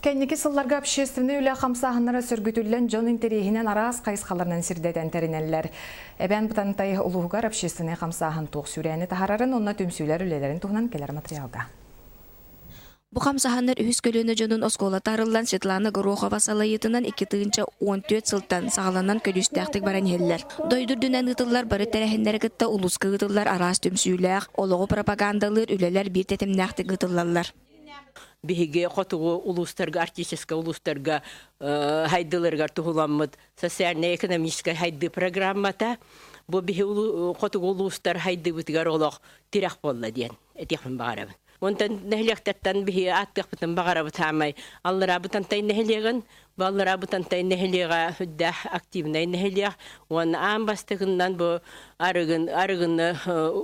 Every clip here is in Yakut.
Кэнники сылларга общественнай үлэ хамсааһыннара сөргүтүллэн дьон интэриэһинэн араас хайысхаларынан сирдэтэн тэринэллэр. Эбээн Бытантай улууһугар общественнай хамсааһын туох сүүрээни таһаарарын уонна түмсүүлэр үлэлэрин туһунан кэлэр материалга. Бу хамсааһыннар үһүс көлүөнэ дьонун оскуолата арыллан Светлана Горохова салайыытынан 2014 сылтан саҕаланан көдьүүстээхтик баран иһэллэр. Дойду үрдүнэн ыытыллар бары тэрээһиннэри кытта улууска ыытыллар араас түмсүүлээх, олоҕу пропагандалыыр үлэлэр биир тэтимнээхтик ыытыллаллар. Биһиги хотугу улуустарга, арктическай улуустарга хайдыларыгар туһуламмыт социальнай-экономическай хайдыы программата бу биһи хотугу улуустар хайдыбытыгар олох тирэх буолла диэн этиэхпин баҕарабын. Онтон нэһилиэктэртэн биһи ааттыахпытын баҕарабыт хаамай Аллараа Бытантай нэһилиэгин, бу Аллараа Бытантай нэһилиэгэ үрдээх активнай нэһилиэк уонна аан бастакыннан бу арыгын арыгыны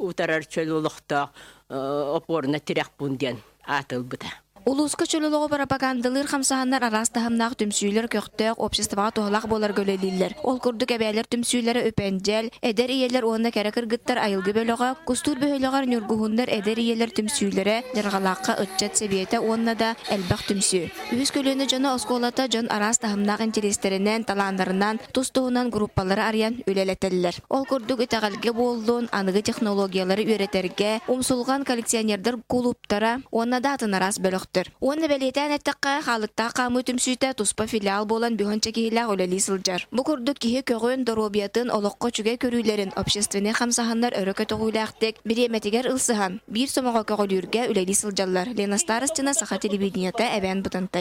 утарар чөл олохтоох опорна тирэх пуун диэн аат ылбыта. Улууска чөл олоҕу пропагандалыыр хамсааһыннар араас таһымнаах түмсүүлэр көхтөөх, обществоҕа туһалаах буоларга үлэлииллэр. Ол курдук эбээлэр түмсүүлэрэ Үпэндьэл, эдэр ийэлэр уонна кэрэ кыргыттар Айылгы бөлөҕө, Кустуур бөһүөлэгэр Ньургуһуннар эдэр ийэлэр түмсүүлэрэ, Дьарҕалаахха ыччат сэбиэтэ уонна да элбэх түмсүү. Үһүс көлүөнэ дьоно оскуолата дьон араас таһымнаах интэриэстэринэн, талааннарынан тус-туһунан группалары арыйан үлэлэтэллэр. Ол курдук итэҕэлгэ буоллун, аныгы технологиялары үөрэтэргэ, умсулҕан коллекционердар кулууптара уонна да атын араас бөлөхтөр. Уонна бэлиэтээн эттэххэ, хаалыктаах хаамыы түмсүүтэ туспа филиал буолан бөһөнчө киһилээх үлэлии сылдьар. Бу курдук киһи көҕүн, доруобуйатын, олоххо үчүгэй көрүүлэрин общественнай хамсааһыннар өрө көтөҕүүлээхтик, бириэмэтигэр ылсыһан, биир сомоҕо көҕүлүүргэ үлэлии сылдьаллар. Лена Старостина, Саха телевидениета, Эбээн Бытантай.